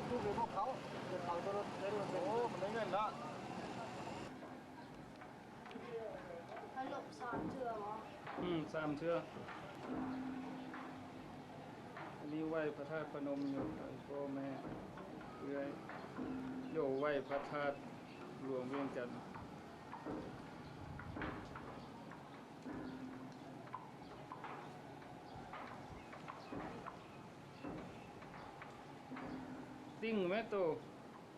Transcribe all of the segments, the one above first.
ລູກເປັນພວກເຂົາ ເຂົາຈະລົດ ຈະລົດ ໂອ້ ມັນໄດ້ເງິນເນາະ. ເຮົາລົບສາມເທື່ອບໍ? ອືມ ສາມເທື່ອ. ອັນນີ້ໄຫວ້ພະທາດພະນົມຢູ່ ໃຫ້ພໍ່ແມ່ເອື້ອຍ ໂຍ ໄຫວ້ພະທາດຫຼວງວຽງຈັນ. ຕິ່ງແມ່ໂຕ.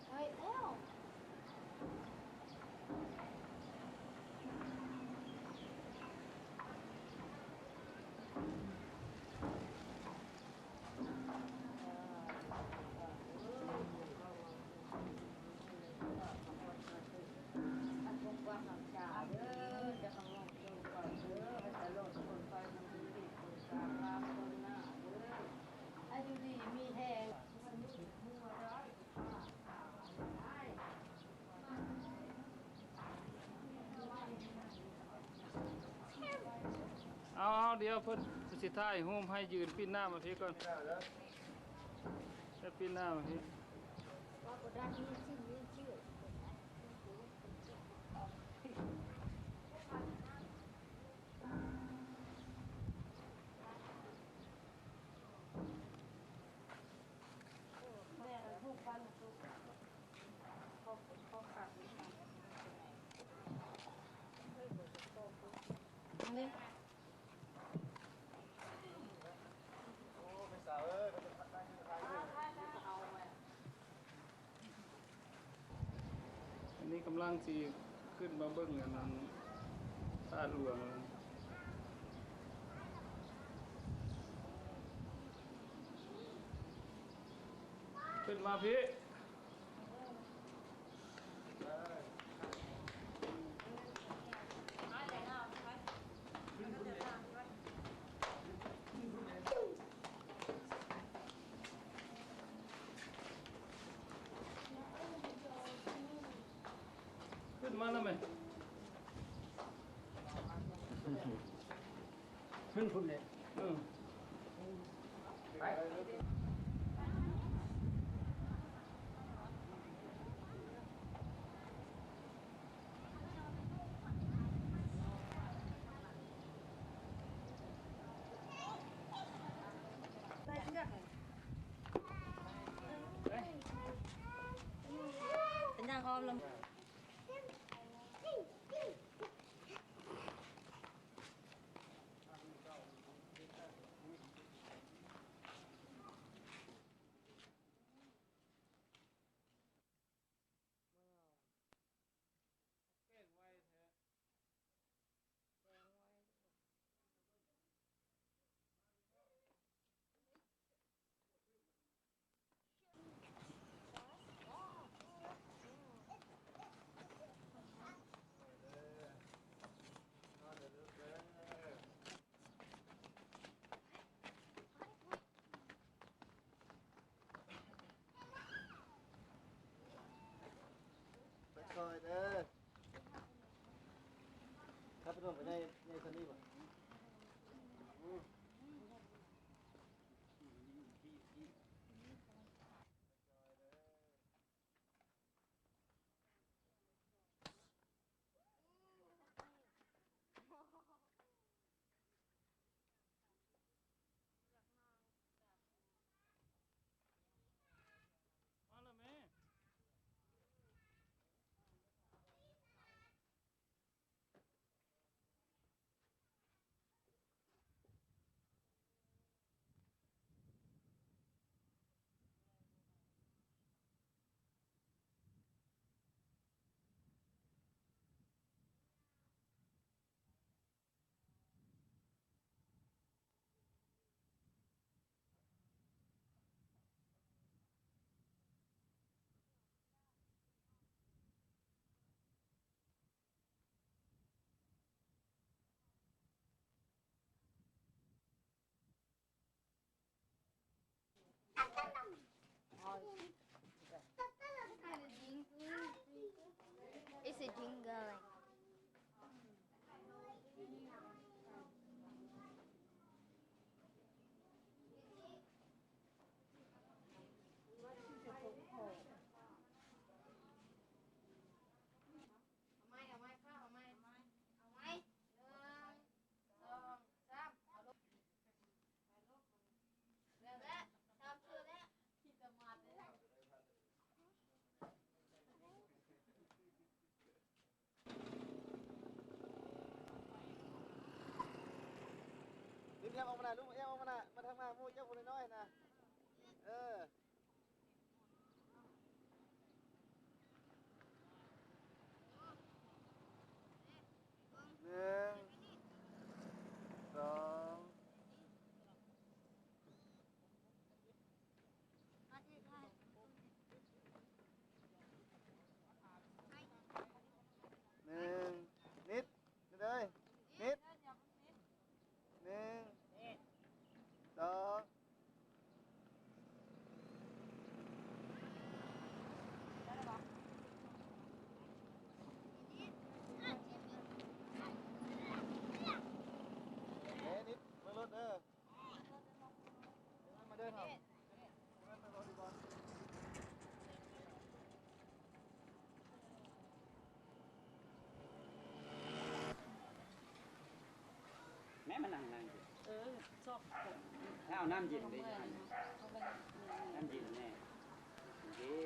ເຮີ້ຍ ແລ້ວ. ເອົາໆ ດຽວເພິ່ນຊິຖ່າຍຮູບໃຫ້. ຢືນປິ່ນໜ້າມາພີ້ກ່ອນ ແຕ່ປິ່ນໜ້າມາພີ້. ແມ່ ເອົາຮູບໄປມາຕູ້ ຂໍ ຂໍຂັດນີ້ ນີ້. ໂອ້ ແມ່ສາວເອີຍ ເພິ່ນຈະຂັດໄດ້ ເພິ່ນຈະຖ່າຍຮູບ ເອົາໄວ້. ອັນນີ້ກຳລັງຊິຂຶ້ນມາເບິ່ງອັນນັ້ນ ທາດຫຼວງ. ຂຶ້ນມາພີ້. ຂຶ້ນມາແລ້ວແມ່. ຂຶ້ນພຸ້ນເດ້. ເອີ ໄປ. ເປັນຫຍັງອ້ອມລະ? ແກງໄວແທ້. ຄ່ອຍໆເດີ. ຄັບໄປນອນໄປໃນ ໃນຊັ້ນນີ້ບໍ່? ອືມ. ມາລະແມ່. It's a jingle. ແອບອອກມາໜ້າ ລຸງ ແອບອອກມາໜ້າ ມາທາງມາ ໝູ່ເຈົ້າຜູ້ນ້ອຍໆນະ ເອີ. ໜຶ່ງ ສອງ ໜຶ່ງ ນິດ ນິດເອີຍ ນິດ ໜຶ່ງ ສອງ ເອີ ນິດ ເບິ່ງລົດເດີ. ແມ່ມານັ່ງ ນັ່ງ ເອີ ຊອບ ເອົານ້ຳເຢັນເດ້ ນ້ຳເຢັນແນ່ ເຢັ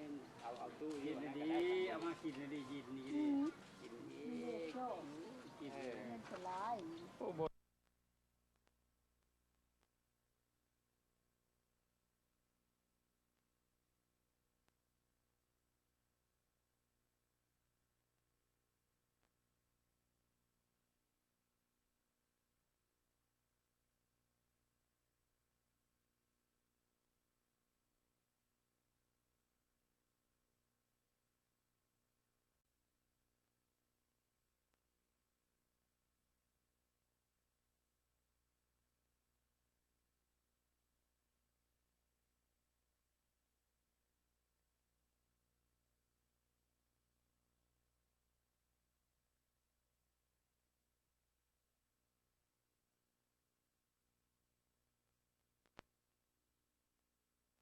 ນ ເອົາ ເອົາຕູ້ເຢັນດີ ເອົາມາກິນດີ ເຢັນດີ ກິນດີ ກິນດີ ເອີ ອັນຕະລາຍ ໂອ້ ບໍ່